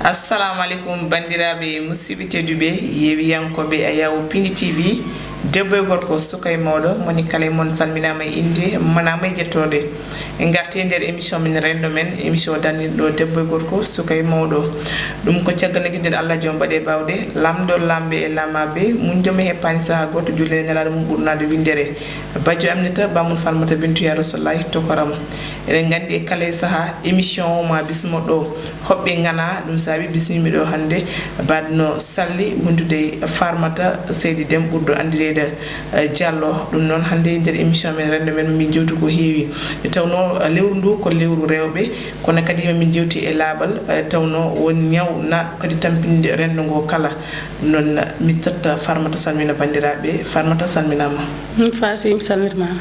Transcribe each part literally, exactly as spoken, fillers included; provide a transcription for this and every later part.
Assalamu aleykum, banndiraaɓe musidɓe tedduɓe, yeewiyankooɓe Ayaw Pindi T V, debbo e gorko, suka e mawɗo, moni kala e mon salminaama e innde, manaama e jettode. En ngarti e nder émission men, renndo men, émission darninɗo debbo e gorko, suka e mawɗo. Ɗum ko caggal nde ngiɗen Allah joom baɗe bawɗe, laamɗo laamɓe e laamaaɓe, muñjo mo heppaani sahaa gooto, julde e nelaaɗo mum ɓurnaade winndere. Bajjo Aminata, bamum Farmata Bintu, yaa Rasulullahi, tokoram. Eɗen nganndi e kala e sahaa, émission o ma bismo ɗo. Hoɓɓe ngana, ɗum saabi bismimi ɗo hannde, baɗno Salli wondude e Farmata Seydi Dem ɓurɗo anndireede, eh, Diallo. Ɗum noon hannde e nder émission men renndo men, min jewtu ko heewi. Nde tawnoo, eh, lewru ndu ko lewru rewɓe, kono kadi min jewti e laaɓal, eh, tawnoo won ñaw naatɗo kadi tampinde renndo ngo kala. Ɗum noon mi totta Farmata salmina banndiraaɓe. Farmata salminaama. Hmm, Faasi, mi salmitimaama.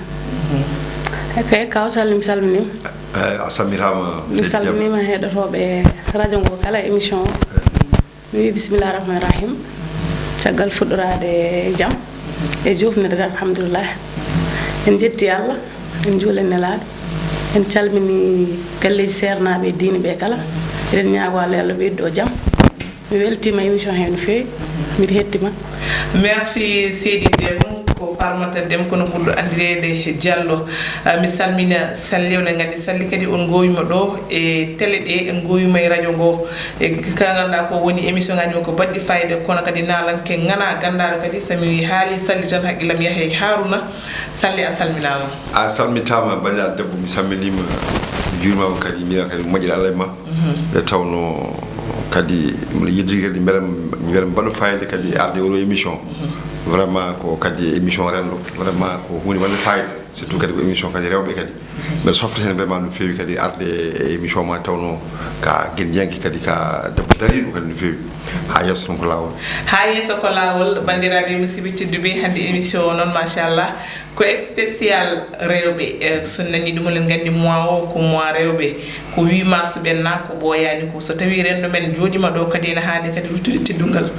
Mhm. Ok, kaw Salli, mi salminiima. Eh, a salmitaama, mi Seydi Dem. Salminiima heɗotooɓe radio ngo kala, émission o. Mi wi bisimillahi rahmani rahim. Caggal fuɗɗoraade jam e joofnirde, alhamdulillah. En njetti Allah, en njuula nelaaɗo, en calmini galleeji seernaaɓe e diine ɓe kala. Eɗen ñaago Allah, Allah ɓeydo jam. Mi weltiima émission he no feewi, mbiɗa hettima. Merci Seydi Dem, ko Farmata Dem, kono ɓurɗo anndireede he Diallo. Ah, mi salmina Salli, oɗon nganndi Salli kadi on ngoowima ɗo e télé ɗe, en ngoowima e radio ngo. E ka ngannduɗaa ko woni émission ngaaji makko baɗɗi fayida, kono kadi naalanke ngana ganndaaɗo kadi, so mi haali Salli tan hakkillam yaha e Haruna. Salli, a salminaama. A salmitaama, banndiraaɗo debbo, mi salminiima, mi juurimaama kadi, mbiyam kadi moƴƴere Allah e ma. Mhm. Nde tawnoo kadi mbiɗa yiɗi kadi mbele, mbele mbaɗa fayida kadi arde e oɗo émission. Mhm. Vraiment ko kadi émission renndo, vraiment ko huunde wonde fayida, surtout kadi ko émission kadi rewɓe kadi. Mbeɗa softa heen vraiment no feewi kadi arde e émission ma, tawnoo ka genndiyanke kadi, ka debbo dariiɗo kadi no feewi. Haa yeeso tan ko laawol. Haa yeeso ko laawol, banndiraaɓe musidɓe tedduɓe, hannde émission o noon, machallah, ko spécial rewɓe. Eh, so nani ɗum, oɗon nganndi mois o ko mois rewɓe, ko huit mars ɓenna, ko ɓooyaani ko. So tawii renndo men jooɗiima ɗo kadi, ene haani kadi ruttude teddungal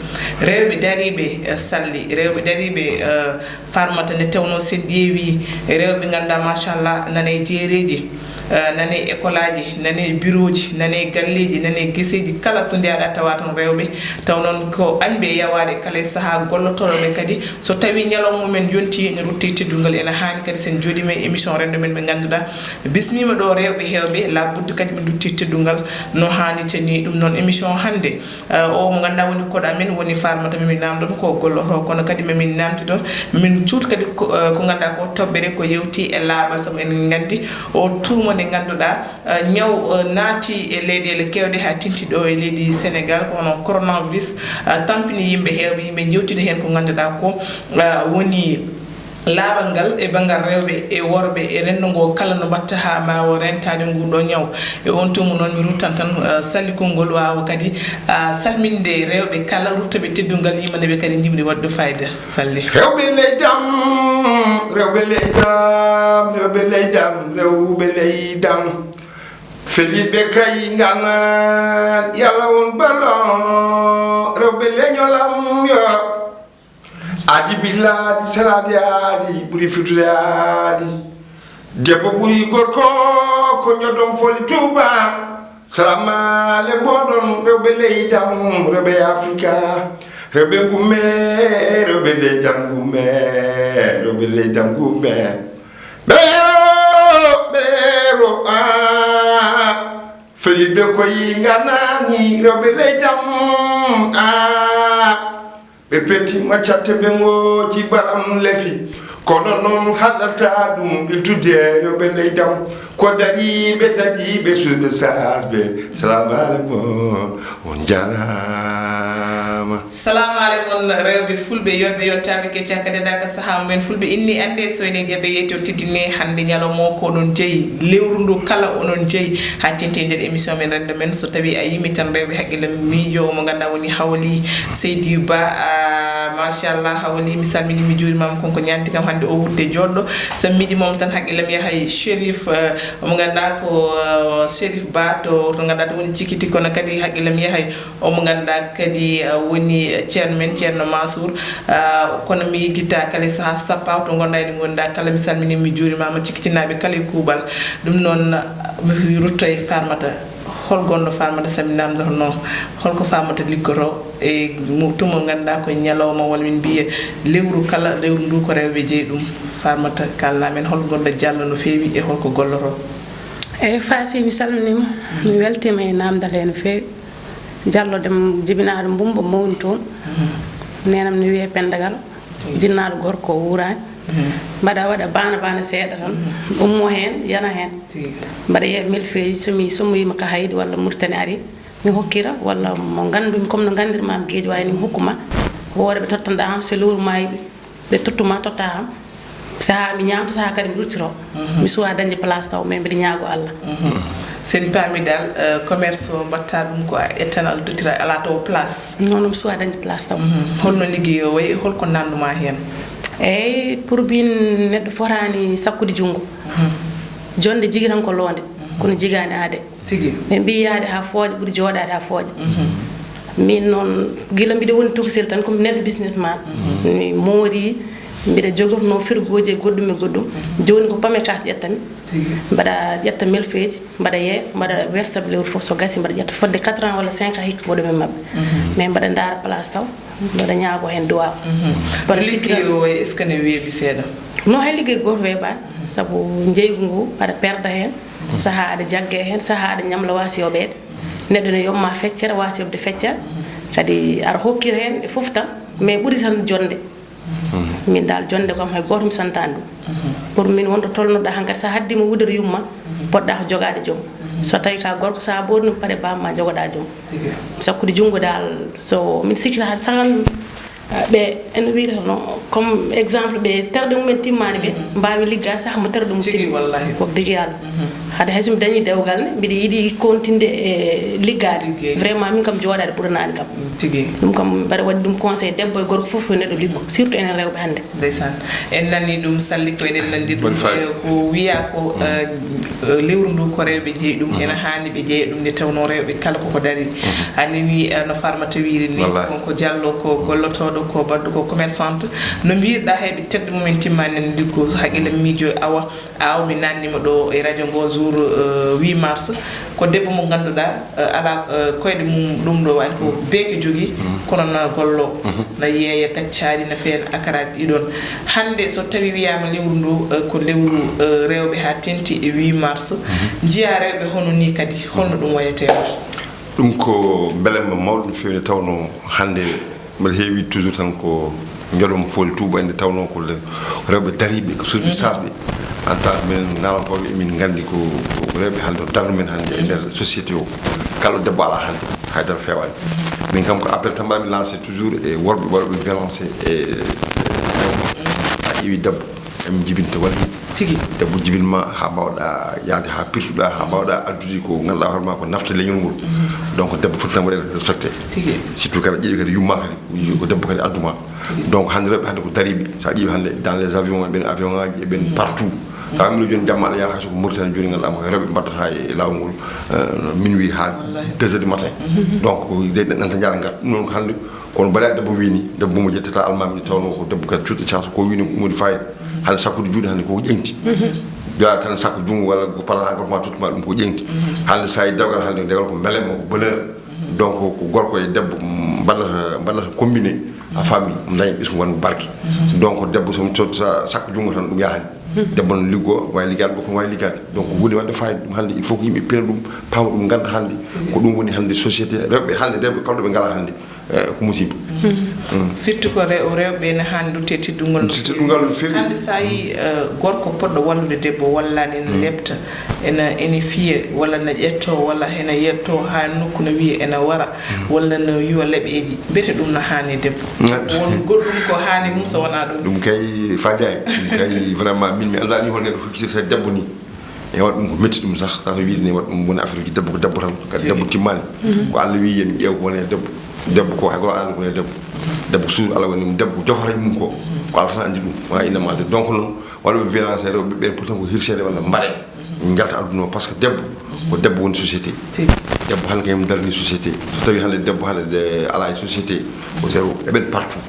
rewɓe dariiɓe, eh, Salli, rewɓe dariiɓe, eh, Farmata, nde tawnoo so en ƴeewi rewɓe ngannduɗaa, machallah, nana e jeereeji, eh, nana e école aji, nana e bureau ji, nana e galleeji, nana e geseeji, kala to njeyaɗaa tawa toon rewɓe. Taw noon ko añɓe e yawaade kala e sahaa, gollotooɓe kadi, so tawii ñalawma mumen yontii, ene rutti teddungal, ene haani kadi so en jooɗiima e émission renndo men, ɓe ngannduɗaa bismiima ɗo rewɓe heewɓe, laabudde kadi ɓe ndutti teddungal no haanirta ni. Ɗum noon émission hannde, Eh, o mo ngannduɗaa woni koɗo amen, woni Farmata, ma min naamndo mo ko gollotoo, kono kadi ma min naamndito, ma min cuut kadi ko, eh, ko ngannduɗaa ko toɓɓere ko yewti e laaɓal, sabu eɗen nganndi o tuuma nde ngannduɗaa, eh, ñaw, eh, naati e leyɗeele keewɗe haa tinti ɗo e leydi Sénégal, ko hono coronavirus, eh, tampini yimɓe heewɓe, yimɓe njewtida heen ko ngannduɗaa ko, eh, woni laaɓal ngal e banngal rewɓe e worɓe e renndo ngo kala no mbaɗta haa mbaawa rentaade ngu ɗo ñaw. E on tumu noon mi ruttan tan, eh, Salli konngol waawa kadi, ah, salminde rewɓe kala, rutta ɓe teddungal, yimande ɓe kadi ndimri waɗde fayida. Salli. Rewɓe leydam, rewɓe leydam, rewɓe leydam, rewɓe leydam. Feliɓe kay ngana, yalla on balo, rewɓe leñolam yo. Adi billadi saladi adi ɓuri fitude adi. Debbo ɓuri gorko ko ñodom foli tuba. Salamale moɗon rewɓe leydam, rewɓe Afrika, rewɓe gumme, rewɓe leydam gumme, rewɓe leydam gumme. Ɓeero, ɓeero, ah. Feliɓe koyi nganani rewɓe leydam, ah. Ɓe pettima catte ɓe ngoji baɗam lefi. Kono noon haɗata ɗum iltude rewɓe leydam. Ko dariɓe, dariɓe, suuɓe, sasɓe. Salamu aleykum, on jarama. Salamu aleykum, rewɓe fulɓe, yonɓe, yontaaɓe, kecca kadi daka saha mumen. Fulɓe inni ande, so ene ƴeɓe yeeto teddine, hande ñalawma o ko onon jeyi, lewru ndu kala onon jeyi. Ha tinte e nder émission men renndo men, so tawi a yimi tan rewɓe haqqille miijo, mo ganduɗa woni Hawli Seydi Ba. Ah, machallah, Hawli, mi salmini, mi juurimama, konko ñanti kam hande o wutte joɗɗo. So mi yiɗi mom tan haqqille mi yahay Chérif, eh, mo ganduɗa ko, eh, Chérif Ba to, to ganduɗa to woni Cikiti, kono kadi haqqille mi yahay o mo ganduɗa kadi, eh, woni ceerno men, ceerno Mansour. Ah, kono mi yiggitta kala e saaha sappa to gonɗa ene gonda kala, mi salmini, mi juurimama, Cikitinaɓe kala e kuuɓal. Ɗum noon, mi rutto e Farmata. Hol gonɗo Farmata, so mi namdotono, holko Farmata liggoto e mo-, tuma ngannduɗaa ko ñalawma, walla min mbiya lewru kala, lewru ndu ko rewɓe jeyi ɗum? Farmata, kalna men hol gonɗo Jallo no feewi e holko golloto? Eyi, Faasi, mi salminiima. Mi weltiima e namdal he no feewi. Jallo Dem, jibinaaɗo Mbumba, mawni toon. Neenam ne wiyee Penda Galo. Jinnaaɗo gorko o wuuraani. Mbaɗa waɗa baana baana seeɗa tan. Ummo heen, yana heen. Mbaɗa yeeya melfeeji, so mi, so mi wiima Kahayɗi walla Muritani ari, mi hokkira, walla mo nganndumi, comme no nganndirmaami Geejawaay ni, mi hokkuma. Woore ɓe tottanɗa am, so lewru maayi, ɓe tottuma, totta am. Sahaa mi ñaamta, sahaa kadi mi ruttoro. Mi suwaa dañde place taw, mais mbiɗa ñaago Allah. So en paami dal, eh, commerce o mbaɗta ɗum ko a ettan, a duttira, alaa taw place. Non, non, mi suwaa dañde place taw. Holno liggey o wayi, holko nannduma heen? Eyi, pour mbin neɗɗo fotaani sakkude junngo. Jonnde jigi tan ko loonde, kono jigaani aade. Tigi. Ɓe mbii yahde haa fooƴa ɓuri jooɗaade haa fooƴa. Min noon, gila mbiɗa woni tokosel tan, ko mi neɗɗo businessman. Mi moori, mbiɗa jogornoo firgooji e goɗɗum e goɗɗum. Jooni ko pame kas ƴettami. Tigi. Mbaɗa ƴetta melfeeji, mbaɗa yeeya, mbaɗa wersa lewru fof. So gasi, mbaɗa ƴetta fodde quatre ans walla cinq ans hikka mboɗo min maɓɓe. Mais mbaɗa ndaara place taw, mbaɗa ñaago heen duwaaw. Mbaɗa sikkira. Liggey o, est-ce que ne weeɓi seeɗa? Non, hay liggey gooto weeɓaani. Sabu njeygu ngu, aɗa perda heen, sahaa aɗa jagge heen, sahaa aɗa ñamla waasi yoɓeede. Neɗɗo ne yomma feccere, waasi yoɓde feccere. Kadi aɗa hokkira heen e fof tan, mais ɓuri tan jonnde. Min dal jonnde kam hay gooto mi santaani ɗum. Pour min wonto tolnoɗa hankadi, so a haddiima wudere yumma, poɗɗa ko jogaade joom. So tawi ka gorko, so a ɓorni paɗe bamma, jogoɗa joom. Sakkude junngo dal, so min sikkita sahan, ah, ɓe, en wiyata no, comme exemple, ɓe terɗe mumen timmaani ɓe, mbaawi liggaade saha mo terɗe mum Tigi, timmi. Wallahi. Ko digi Yàlla. Hade hay so mi dañi dewgal ne, mbiɗa yiɗi continude e liggaade. Liggey. Vraiment, min kam jooɗaade ɓuranaani kam. Tigi. Ɗum kam, mbaɗa waɗi ɗum conseil debbo e gorko fof, ko neɗɗo liggo, surtout enen rewɓe hannde. Ndeysaan. En nani ɗum, Salli, ko eɗen nanndi ɗum, Woni fayda. Eh, ko wiyaa ko, eh, eh, lewru ndu ko rewɓe jeyi ɗum, ena haani ɓe jeeya ɗum nde tawnoo rewɓe kala koko darii. Anndi ni, eh, no Farmata wiiri ni, Wallahi. Ko, ko Jallo, ko gollotooɗo, ko baɗɗo, ko commerçante. No mbiirɗa hay ɓe terɗe mumen timmaani ene liggo, haqqille miijo awa, Aw, mi naatnima ɗo e radio ngo jour, euh, huit mars. Ko debbo mo ngannduɗaa, euh, alaa, euh, koyɗe mum ɗum ɗo wani ko beeke jogii, kono na gollo, na yeeya kaccaari, na feena akaraji ɗi ɗon. Hannde so tawi wiyaama lewru ndu, euh, ko lewru, euh, rewɓe haa tenti e huit mars, njiyaa rewɓe hono ni kadi, holno ɗum wayatee? Ɗum ko mbelamma mawɗo no feewi nde tawnoo hannde Mbeɗa heewi wiide toujours tan ko njoɗom fooli tuuba ende tawnoo ko le-, rewɓe dariiɓe, ko surɓe saasɓe. En tant que minen naalankooɓe, emin nganndi ko, ko rewɓe hannde o darnu men hannde e nder société o. Kala ɗo debbo alaa hannde, haydara feewaani. Min kam ko appel tan mbaɗmi lancé toujours e worɓe waɗooɓe violence e, e, e rewɓe. A ƴeewi debbo, emin jibinta waɗi. Tigi. Debbo jibinma haa mbaawɗa yahde haa pirtuɗa, haa mbaawɗa addude ko ngannduɗaa hoore ma ko nafta leñol ngol. Donc debbo foti tan waɗeede respecté. Tigi. Surtout kadi ƴeewi kadi yumma kadi. Ko debbo kadi adduma. Donc hannde rewɓe hannde ko dariiɓe. So a ƴeewi hannde dans les avions, eɓen avion ngaji, eɓen partout. Tawa mino jooni jamma aɗa yaha hay so ko Mauritanie jooni ngannduɗaa ko rewɓe mbaddata e laawol ngol, euh, minuit haa deux heures du matin. Donc ko de ɗen ɗanta jaara ngar. Ɗum noon ko hannde kono mbaɗa debbo wini, debbo mo jettata almaami tawnoo ko debbo kadi cuuɗo caaso ko wini ko ɗum woni fayda. Hannde sakkude juuɗe hannde koko ƴeŋti. Joɗa tan sakko junngo walla ko pala gorko ma tottuma ɗum ko ƴeŋti. Hannde so a yi dewgal hannde, dewgal ko mbelemma, ko bonheur. Donc ko gorko e debbo, mm, mbaɗata, mbaɗata combiné, a faami, daña ɓesngu wongo barke. Donc debbo so, so, so sakko junngo tan ɗum yahani. Debbo no liggo, wawi liggaade, gorko no wawi liggaade. Donc ko huunde wonde fayida ɗum hannde, il faut ko yimɓe pina ɗum, paama ɗum, ngannda hannde ko ɗum woni hannde société. Rewɓe hannde, rewɓe kala ɗo ɓe ngalaa hannde, eh, ko musiba. Firti ko rew-, rewɓe ne haani dutte teddungal no Dutte teddungal no feewi. Hannde so a yi, eh, gorko poɗɗo wallude debbo, wallani, ene lepta, ene, ene fiya, walla ne ƴetto, walla ene yetto haa nokku no wiya ene wara, walla no yiwa leɓeeji, mbete ɗum no haani e debbo? Won goɗɗum ko haani mum so wonaa ɗum? Ɗum kay faajaani. Ɗum kay vraiment min mi anndaani hol neɗɗo huccirta debbo ni. E waɗa ɗum ko metti ɗum sax, sax wiide ne waɗa ɗum woni affaire uji debbo ko debbo tan, kadi debbo timmaani. Ko Allah wiyi yo mi ƴeew ko woni e debbo. Debbo ko hay gooto alaa ko woni e debbo. Debbo suur Allah woni ɗum, debbo jofata e mum ko. Ko Allah tan anndi ɗum, wonaa innama de. Donc noon, waɗooɓe violence e rewɓe ɓen poti tan ko hirseede walla mbaɗe. Njalta aduna o, parce que debbo, ko debbo woni société. Debbo hannde kañum darni société. So tawi hannde debbo hannde de alaa e société, ko zéro. Eɓen partout.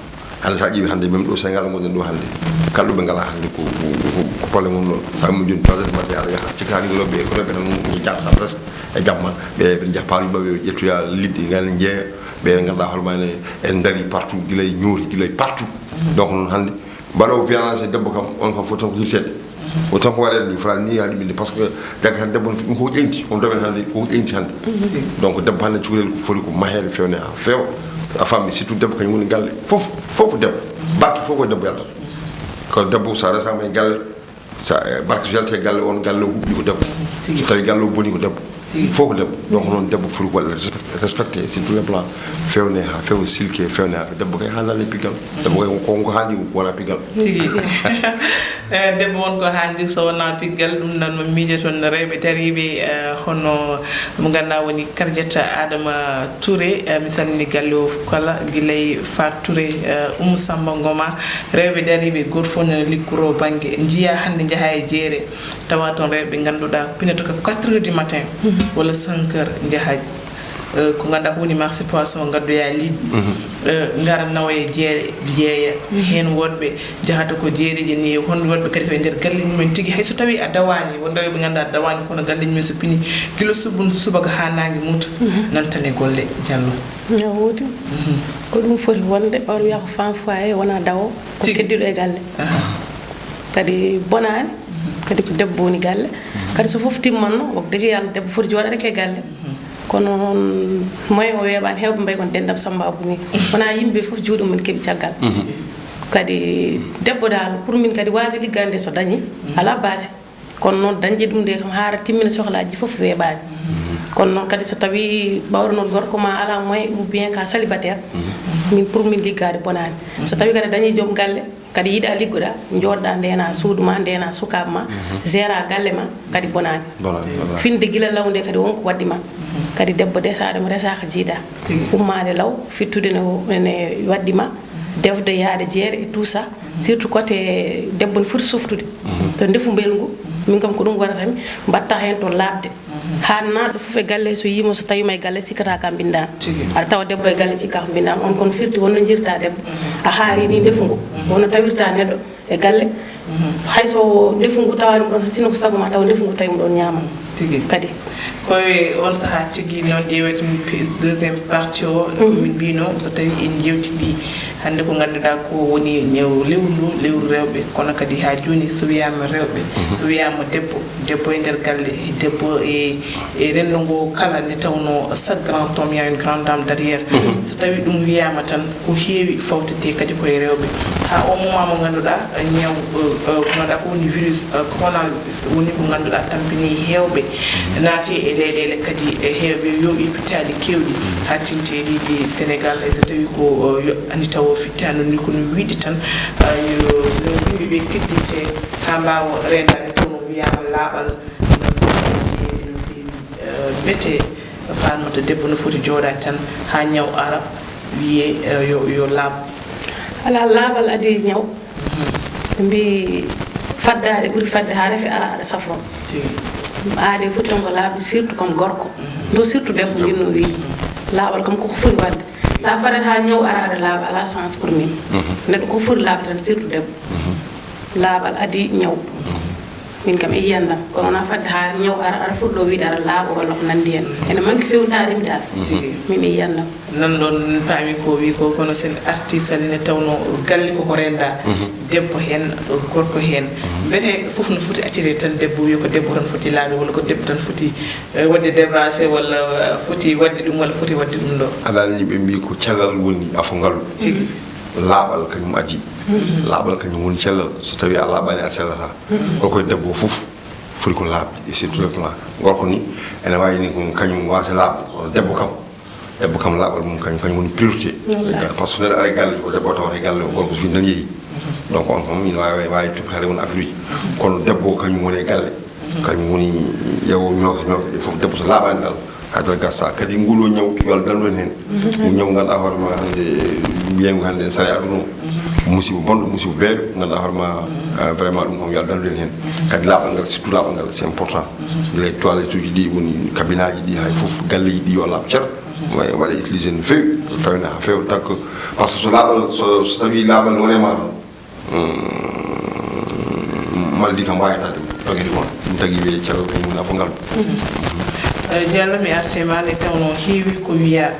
Hannde so a ƴeewi hannde, même ɗo Sénégal ngonɗen ɗo hannde, kala ɗo ɓe ngalaa hannde ko, ko, ko, ko problème woni ɗon. So a ummi jooni trois heures du matin, aɗa yaha cakkaani ko rewɓe, ko rewɓe tan ngonata e jaaɗo presque e jamma. Ɓe, ɓe njaha paaluuji maɓɓe, ɓe ƴettoya liɗɗi, ngal njeeya. Ɓe ngannduɗaa hoore ma ne, en ndarii partout, gila e Niori, gila e partout. Donc noon hannde, mbaɗoowo violence e debbo kam, on kam foti tan ko hirseede. O tan ko waɗeede ni, foti ni haa ɗum inde, par ce que jagga tan debbo, ɗum ko ƴeeŋti, on domaine hannde, ko ƴeeŋti hannde. Donc debbo hannde cukalel ko foti ko maheede, fewne haa feewa. A faami, surtout debbo kañum woni galle. Fof, fof ko debbo. Barke fof ko debbo yaltata. Ko debbo, so a resaama e galle, so, eh, barke so yalti e galle, on galle o huɓɓi ko debbo. So tawi galle o boni ko debbo. Fof ko debbo. Donc noon debbo foti ko waɗde respect-, respecté sur tous les plans. Fewne haa feewa, silke, fewne haa feewa. Debbo kay haandaani piggal. Debbo kay ko, ko haandi ko wona piggal. Tigi. Eh, debbo won ko haandi so wona piggal. Ɗum noon, min miijoton rewɓe dariiɓe, eh, hono mo ngannduɗaa woni Kardiata Adama Touré. Eh, mi salmini galle o kala, gila e Fat Touré, eh, Oumou Samba Ngoma. Rewɓe dariiɓe, gooto fof nana liggoroo bannge. Njiyaa hannde njahaa e jeere, tawa toon rewɓe ngannduɗaa pinata ko quatre heures du matin walla cinq heures njahaa. Eh, ko ngannduɗaa ko woni marché poisson, ngaddoya liɗɗi, eh, ngara nawa e jeere, jeeya. Heen woɗɓe njahata ko jeereji ni, hon woɗɓe kadi koye nder galle mumen tigi. Hay so tawii a dawaani, won rewɓe ngannduɗaa dawaani, kono galle mumen so pini, gila subun-, subaka haa naange muta, nan tan e golle, Jallo. No woodi. Ko ɗum foti wonde, on wiya ko femme foyer, wona dawo, ko keddiɗo e galle. Kadi bonaani, kadi ko debbo woni galle. Kadi so fof timmanno, wax dëgg Yàlla, debbo foti jooɗaade ko e galle. Kono noon, moyen o weeɓaani, heewɓe mbayi kono denndam Samba Abou ni. Wonaa yimɓe fof juuɗe mum keɓi caggal. Kadi debbo daal, pour min kadi waasi liggaande so dañi, alaa baasi. Kono noon dañde ɗum nde kam haara timmina sohlaaji fof weeɓaani. Kono noon kadi so tawii ɓawranol gorko ma alaa moyen ou bien ka célibataire, min pour min liggaade bonaani. So tawii kadi a dañii joom galle, kadi yiɗa liggoɗa, jooɗoɗa ndeena suudu ma, ndeena sukaaɓe ma, gera galle ma, kadi bonaani. Bonaani, wallahi. Finde gila law nde kadi wonko waɗɗi ma. Kadi debbo de so a ɗum resaaka jiiɗa. Ummaade law, fittude ne, ne waɗɗi ma, defde yaade jeere et tout ça. Surtout côté debbo ne foti softude. To ndefu mbelngu, min kam ko ɗum waɗata mi, mbaɗta heen to laaɓde. Haa naatɗo fof e galle, so yiimo, so tawiima e galle, sikkata ka mbindaama. Aɗa tawa debbo e galle, sikka ko mbindaama. On kono firti wonno njirta debbo. A haari ni ndefu ngu. Wonno tawirta neɗɗo e galle. Hay so ndefu ngu tawaani ɗum ɗon, sino ko sago ma tawa ndefu ngu tawi mo ɗon ñaama. Tigi. Kadi. Ko e on sahaa tigi noon ƴeeweten pi-, deuxième partie o, ko min mbino, so tawii en njeewtidii hannde ko ngannduɗaa ko woni ñaw lewru ndu, lewru rewɓe, kono kadi haa jooni so wiyaama rewɓe, so wiyaama debbo, debbo e nder galle, debbo e, e renndo ngo kala nde tawnoo chaque grand homme y a une grande dame derrière. So tawii ɗum wiyaama tan, ko heewi fawtetee kadi ko e rewɓe. Haa o moment mo ngannduɗaa, ñaw, eh, eh, ko ngannduɗaa ko woni virus, eh, coronavirus woni ko ngannduɗaa tampini heewɓe, naati e leyɗeele kadi e heewɓe yooɓi pittaali keewɗi, haa tinti e leydi Sénégal. E so tawii ko, eh, yo anndi tawo fittaandu ni ko no wiide tan, eh, yo, no wiide ɓe keddinte haa mbaawa reendaade taw no wiyaama laaɓal no feewi, no feewi, eh, mbete Faatumata debbo no foti jooɗaade tan haa ñaw ara, wiyee, eh, yo, yo laaɓ. Alaa, laaɓal adii ñaw. Ɓe mbii faddaade ɓuri fadde haa refe ara aɗa safroo. Tigi. Aadee foti tan ko laaɓde, surtout comme gorko. Ɗo surtout debbo njiɗno wiide. Laaɓal kam koko foti waɗde. So a fadat haa ñaw ara aɗa laaɓa, alaa sens pour min. Neɗɗo ko foti laaɓde tan, surtout debbo. Laaɓal adii ñaw. Min kam e yiyannde am. Kono wonaa fadde haa ñaw ara, aɗa foti ɗo wiide aɗa laaɓa walla ko nanndi heen. Ene manki fewndaade mi daal. Tigi. Min e yiyannde am. Nan ɗoon paami ko wi ko, kono sen arti sali ne tawno galle koko renndaa. Debbo heen, gorko heen. Mbete fof no foti attiré tan debbo, wiya ko debbo tan foti laaɓde, walla ko debbo tan foti, eh, waɗde débranché, walla, eh, foti waɗde ɗum, walla foti waɗde ɗum ɗo. Aɗa anndi ɓe mbii ko cellal woni afo ngalu. Tigi. Laaɓal kañum adii. Laaɓal kañum woni cellal. So tawii a laaɓaani, a sellataa. Ko koye debbo fof foti ko laaɓde, et sur tous les plans. Gorko ni, ene waawi ni ko kañum waasa laaɓde, kono debbo kam, debbo kam laaɓal mum kañum, kañum woni priorité. Wallaahi. Par ce que neɗɗo ara e galle, ko debbo tawata e galle, o gorko so fi tan yeehi. Donc on kam ina waawi, waawi toppitaade won affaire uji. Kono debbo kañum woni e galle. Kañum woni ƴeewo ñooke, ñooke ɗe fof, debbo so laaɓaani dal, haydara gasa. Kadi nguu ɗoo ñaw, yo Allah dandu en heen. Ɗum ñaw ngannduɗaa hoore ma hannde, mbiyen ko hannde ene sara e aduna o. Musiba bonɗo, musiba beeɗo, ngannduɗaa hoore ma, eh, vraiment ɗum kam yo Allah dandu en heen. Kadi laaɓal ngal, surtout laaɓal ngal, c'est important. Gila e toilette uji ɗi, woni kabinaaji ɗi, hay fof, galleeji ɗi yo laaɓ cer. Waɗa utilisé no feewi, fewna haa feewa, takko, par ce que so laaɓal, so so tawii laaɓal wonema, maldi kam wawi tawde togede won. Ɗum tagi wiye calo kañum woni afo ngal. Diallo, mi arte ma, nde tawno heewi ko wiya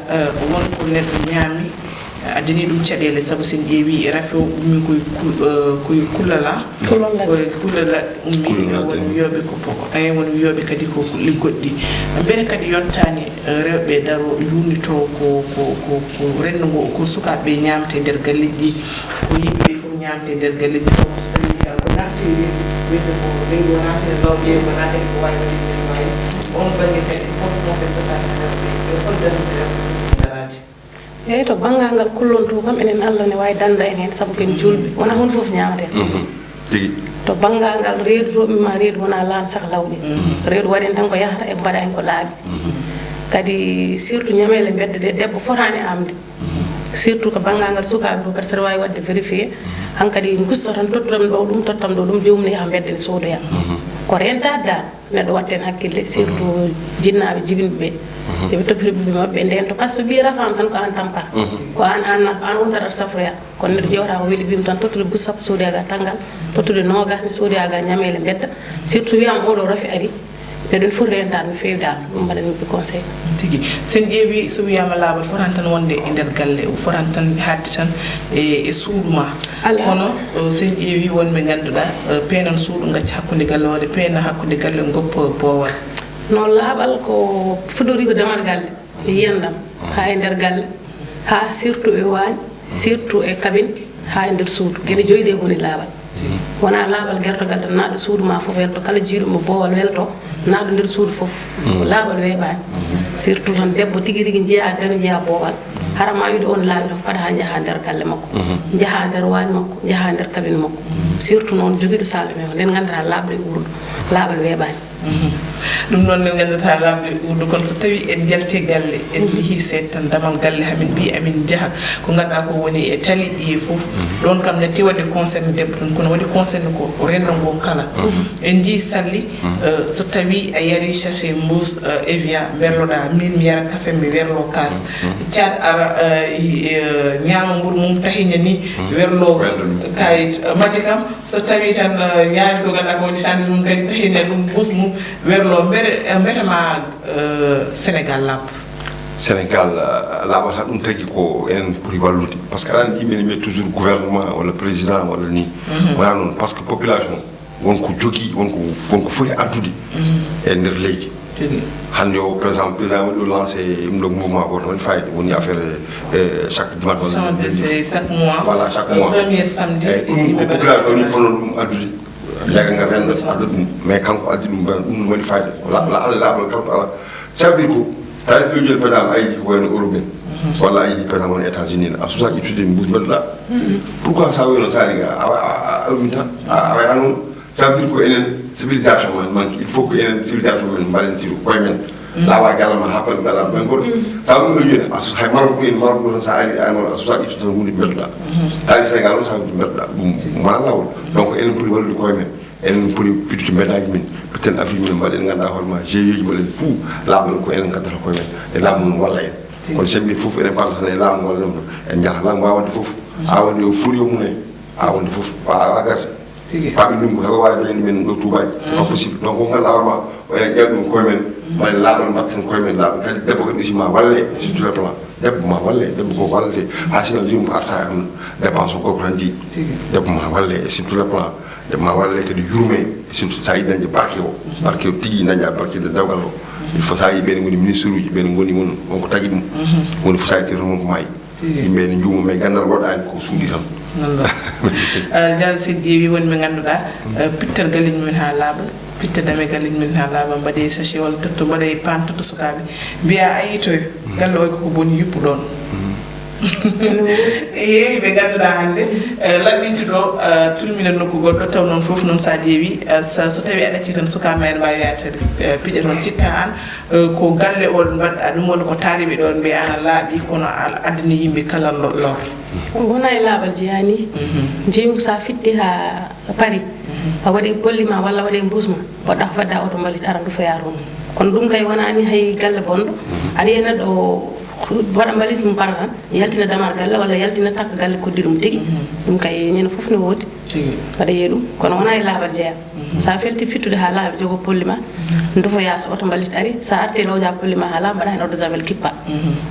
won ko neɗɗo ñaami addani ɗum caɗeele, sabu sen ƴeewi rafi o ummi koye koye kullala. Koye kullala ummi. Won wiyoɓe ko poko, eyi, won wiyoɓe kadi ko kulli goɗɗi. Mbele kadi yontani rewɓe daro yurnito ko ko ko ko renndo ngo, ko sukaaɓe ɓe ñaamte nder galleji ɗi, ko yimɓe ɓe fof ñaamte nder galleji ɗi, taw so tawi ko naftiri wiyde ko leydi wona heen lawƴe wona heen ko wawi waɗi nder maayi. On bangge kadi hol conseil totani rewɓe e hol darinde rewɓe fof daraade? Eyi, to banngal ngal kullontu kam, enen Allah ne waawi dannda en heen, sabu ko en juulɓe, wonaa huunde fof ñaamaten. Tigi. To banngal ngal reedu, to ummiima reedu, wonaa laan saka lawƴe. Reedu waɗen tan ko yahata e mbaɗa heen ko laaɓi. Kadi surtout ñameele mbedda ɗe, debbo fotaani aamde. Surtout ko banngal ngal sukaaɓe ɗo kadi, saɗa waawi waɗde vérifié. Hankadi ngusta tan, tottam ɗo ɗum, tottam ɗo ɗum, joomum ne yaha mbedda ne soodoya. Ko reentaade dal. Neɗɗo watta heen hakkille, surtout jinnaaɓe jibinɓe ɓe, yoɓe toppito ɓiɓɓe maɓɓe, ndeen to, par ce que ɓiye rafaama tan ko aan tampata, ko aan, aan nafa, aan wonta aɗa safroya. Kono neɗɗo ƴeewata ko weli ɓiyum tan, tottude buus sappo soodoya ga tanngal, tottude noogaas ne soodoya ga ñameele mbedda, surtout wiyama oɗo rafi ari, meɗen foti reentaade no feewi dal, ɗum mbaɗanmi ɓe conseil. Tigi. Sen ƴeewi, so wiyama laaɓal fotani tan wonde e nder galle, o fotani tan haaɗde tan e e suudu ma. Kono sen ƴeewi wonɓe ngannduɗaa peenan suudu, ngacca hakkunde galle, walla peena hakkunde galle, ngoppa boowal. Noon laaɓal ko fuɗɗori ko damal galle, e yiyandam, haa e nder galle, haa surtout e waañ, surtout e cabine, haa e nder suudu. Geɗe joyi ɗe ngoni laaɓal. Wonaa laaɓal gertogal tan, naatɗo suudu ma fof welto, kala jiiɗo mo boowal welto, naatɗo nder suudu fof. Ko laaɓal weeɓaani. Surtout tan debbo tigi rigi njiyaa dano njiyaa boowal. Hara ma wiide on laaɓi tan fada haa njaha nder galle makko, njaha nder waañ makko, njaha nder cabine makko. Surtout noon jogiiɗo salle de bain o, nden nganndiraa laaɓɗo e uurɗo, laaɓal weeɓaani. Ɗum noon ne nganndataa laaɓɗo e uurɗo, kono so tawii en njalti galle, en njehii seeɗa tan damal galle, hamin mbiyi amin njaha ko ngannduɗaa ko woni e tali ɗi e fof. Ɗoon kam natti waɗde concerné debbo tan, kono waɗi concerné ko renndo ngo kala. En njii salli, so tawii a yarii sachet mbuus Evian, mberloɗaa, miin mi yara kafe, mi werlo kaas. Caat ara, ñaama mburu mum tahiña ni, werlo kayit. Matti kam, so tawii tan ñaami ko ngannduɗaa ko woni sandwich mum kadi tahiña ɗum mbuus mum, werlo. Mbete mbete ma Sénégal laaɓ? Sénégal laaɓata, ɗum tagi ko enen poti wallude, par ce que aɗa anndi yimɓe ne mbiya toujours gouvernement walla président walla ni. Wonaa noon, par ce que population won ko jogii, won ko won ko foti addude e nder leydi. Hannde o, par exemple, président waɗi ɗo lancé ɗum ɗo mouvement gooto waɗi fayida, woni affaire e chaque dimanche walla chaque mois, voilà, chaque mois. Premier samedi. Eyi, ɗum ko population ni fof noon ɗum addude. Legal ngal renndo adda ɗum, mais kanko addi ɗum, ɗum waɗi fayida. Laaɓal, laaɓal kala ko alaa. Ça veut dire ko, tawi so joni par exemple a yehi ko wayno Europe en, walla a yehi par exemple won États-Unis en, a susa ƴettude mbuus mbaɗuɗa. Pourquoi ça wayno sari ga a wayano? Ça veut dire ko enen civilisation men manque, il faut que enen civilisation men mbaɗen siri koye men. Laawa galle ma, happal galle ma, ɓen goɗɗo. Tawa ɗum ɗo joni, a su-, hay Maroc ko en, Maroc ɗo tan, sa ari, a Maroc, a susa ƴettude tan hunde mbedduɗa. Tawi Sénégal on, sa hunde mbedduɗa, ɗum wona lawol. Donc enen poti wallude koye men, enen poti fittude mbeddaaji men, pitten affaire men, mbaɗen, ngannduɗaa hoore ma, G I E ji mbaɗen tout, laamu ko enen ngaddata koye men, e laamu no walla en. Kono sen mbi fof enen pamta tan e laamu walla ɗum, en njahata laamu waawa waɗde fof. A woni o furi o mum en, a woni fof, a gasi. Tigi. Paami ndungu, hay ko waawi dañde men ɗo tuubaaji. C'est pas possible. Donc, ko ngannduɗaa hoore ma, ko enen ƴeewa ɗum koye men, mbaɗen laaɓal, mbatten koye men laaɓal. Kadi debbo kadi aussi ma walle, sur tous les plans. Debbo ma walle, debbo ko wallete. Haa sinno joomum ko arta e aduna, dépense o gorko tan jeyi. Tigi. Debbo ma walle, sur tous les plans. Debbo ma walle kadi yurme, surtout sa yiɗi dañde barke o. Barke o tigi daña barke nde dewgal o. Il faut sa yi ɓen ngoni ministre uji, ɓen ngoni won, won ko tagi ɗum. Woni fof sa yiɗi toon ko maayi. Yimɓe ene njuuma, mais ganndal woɗɗaani ko suuɗi tan. Ganndal. Diallo, sen ƴeewi wonɓe ngannduɗaa, pittat galleeji mumen haa laaɓa, pittat dame galleeji mumen haa laaɓa, mbaɗe sachet walla totto, mbaɗe paan totto sukaaɓe. Mbiya a yii toon, galle o ko boni yuppu ɗoon. Heewi ɓe ngannduɗaa hannde, laɓɓintuɗo, tulmina nokku goɗɗo, taw noon fof noon sa ƴeewi, so tawi a ɗacci tan sukaaɓe ma ene mbaawi yaade piƴa toon, cikka aan, ko galle o mbaɗɗa ɗum walla ko taariiɓe ɗoon ɓe aan a laaɓi kono a addani yimɓe kala lor? Wona e laaɓal jeyaa ni. Jeyi so a fitti haa pari, a waɗi bolli ma walla a waɗi mbuus ma, mbaɗɗa ko fadda oto mbalit ara ndufoya toon. Kono ɗum kay wonaa ni hay galle bonɗo. Aɗa yiya neɗɗo o Waɗa mbalis mum para tan, yaltina damar galle walla yaltina takka galle koddi ɗum tigi. Ɗum kay ñande fof ne woodi. Tigi. Waɗa yiya ɗum, kono wonaa e laaɓal jeyaa. So a felti fittude haa laaɓi, jogo polli ma, ndufoyaa so oto mbalit ari, so a artii lowƴaa polli ma haa laaɓa, mbaɗa heen eau de javel kippa.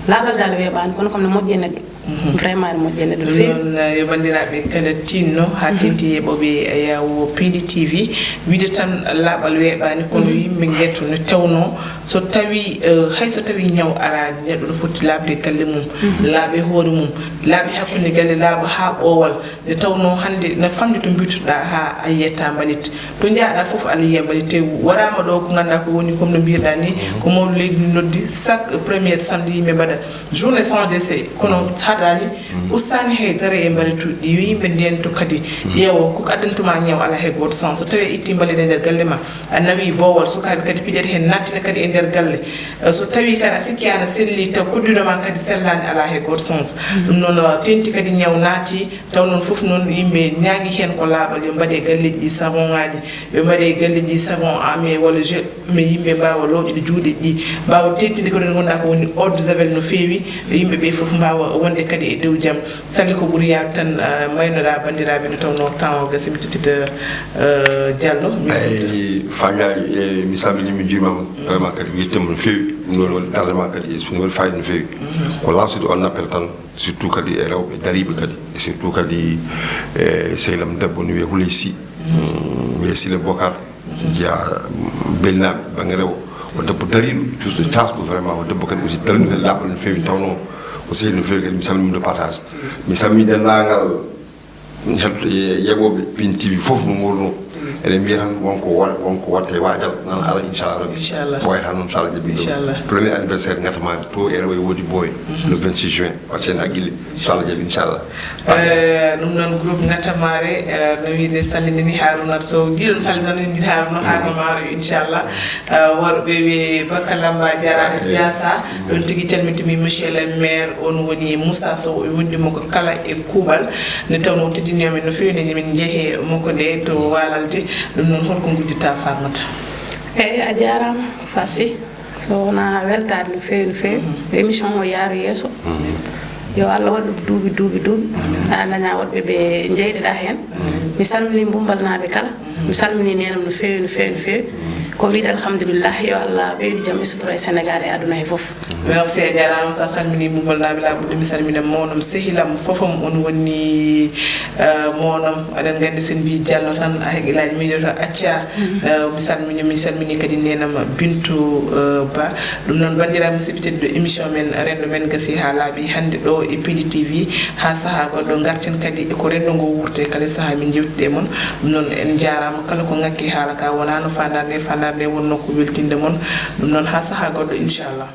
Laaɓal dal weeɓaani, kono kam ne moƴƴi e neɗɗo. Vraiment ne moƴƴi e neɗɗo no feewi. Ɗum noon, eh, yo banndiraaɓe kala tinno haa tenti yeɓooɓe yawo P D T V, wiide tan laaɓal weeɓaani, kono yimɓe ngeto no tewno, so tawi, eh, hay so tawi ñaw araani, neɗɗo no foti laaɓde galle mum, laaɓe hoore mum, laaɓe hakkunde galle, laaɓa haa ɓoowal. Nde tawnoo hannde no famde to mbiytoɗaa haa a yiyata mbalit. To njahɗaa fof aɗa yiya mbalit. Te waraama ɗo ko ngannduɗaa ko woni, comme no mbiyɗaa ni, ko mawɗo leydi ndi noddi chaque premier samedi yimɓe mbaɗa journée sans déchet. Kono haɗaani, ustaani hay dara e mbalituuji ɗi. Yo yimɓe ndento kadi ƴeewa ko addantuma ñaw, alaa hay gooto sens. So tawii a itti mbalit e nder galle ma, a nawi boowal, sukaaɓe kadi pijata heen, nattina kadi e nder galle. Eh, so tawii kadi a sikki ana selli taw koddiɗo ma kadi sellaani, alaa hay gooto sens. Ɗum noon, eh, teeŋti kadi ñaw naati, taw noon fof noon yimɓe ñaagi heen ko laaɓal, yo mbaɗe galleeji ɗi savon ŋaaji, yo mbaɗe galleeji savon à main walla gel, mais yimɓe mbaawa lowƴude juuɗe ɗi, mbaawa teeŋtinde ko ɗum ngannduɗaa ko woni eau de javel no feewi, yimɓe ɓe fof mbaawa wonde kadi e dow jam. Sali ko ɓuri yaawde tan, eh, maynoɗaa banndiraaɓe nde tawnoo temps o gasi, mi tottita, eh, Diallo. Mi Eyi, Fa Ndiaye, eh, mi salminii, mi juuriima. Vraiment kadi mi yettiima no feewi. Ɗum ɗoon waɗi tardement kadi, e ɗum waɗi faayiida no feewi. Ko lansude on appel tan, surtout kadi e rewɓe dariiɓe kadi, e surtout kadi e sehil am debbo no wiyee Houleye Sy, mm, wiyee Sile Bokar. Jeyaa, mm, Bellinaaɓe, bannge rewo. O debbo dariiɗo, cuusɗo caasɗo, vraiment, o debbo kadi aussi daraniiɗo kadi laaɓal no feewi, tawnoo o sehil no feewi kadi, mi salminiima de passage. Mi salminii denndaangal heɗoto-, ye-, yeɓooɓe Pin T V fof no murno. Eɗen mbiya tan wonko wa-, wonko waɗta e waajal, nan ara, inchallah rabbi. Inchallah. Ɓooyata noon, so Allah jaɓi. Inchallah. Premier anniversaire Ngatamari to e rewo e woodi Boye, le vingt-six juin. Waɗ heen hakkille, so Allah jaɓi, inchallah. Eh, ɗum noon, groupe Ngatamari, eh, no wiide, salminii Haruna Sow. Ndiɗon salminii Haruna, Haruna Maaro, inchallah. Eh, worɓe ɓe Baka Lamba Jara Diasa. Ɗon tigi calmintumi monsieur le maire, on woni Moussa Sow, e wondude makko kala e kuuɓal. Nde tawnoo o teddinii amen no feewi, nde min njehe makko nde to Waalalde. Ɗum noon, holko ngudditta, Farmata? Eyi, a jaaraama, Fassi. So wonaa weltaade no feewi, no feewi. Émission o yaaru yeeso. Yo Allah waɗ ɗum duuɓi, duuɓi, duuɓi. Aɗa daña woɗɓe ɓe njeyɗeɗaa heen. Mi salminii Mbumbal naaɓe kala. Mi salminii neenam no feewi, no feewi, no feewi. Ko wiyde alhamdulillah, yo Allah ɓeydu jam e sutura e Senegaal e aduna he fof. Merci, a jaaraama. So a salminii Mbumbal naaɓe, laaɓude mi salmina mownam, sehilam, fofam, on woni, eh, mownam. Aɗen nganndi, so en mbii Diallo tan, a hakkillaaji miijoto, acca. Eh, mi salmini, mi salmini kadi neenam Bintu, eh, Ba. Ɗum noon, banndiraaɓe musidɓe tedduɓe, émission men Renndo men gasi haa laaɓi hannde ɗo e P D T V. Haa sahaa goɗɗo ngarten kadi e ko renndo ngo wuurte, kala sahaa min njewtida e mon. Ɗum noon, en njaaraama kala ko ŋakki haala ka, wonaa no faandaare nde, faandaare nde wonnoo ko weltinde mon. Ɗum noon, haa sahaa goɗɗo, inchallah.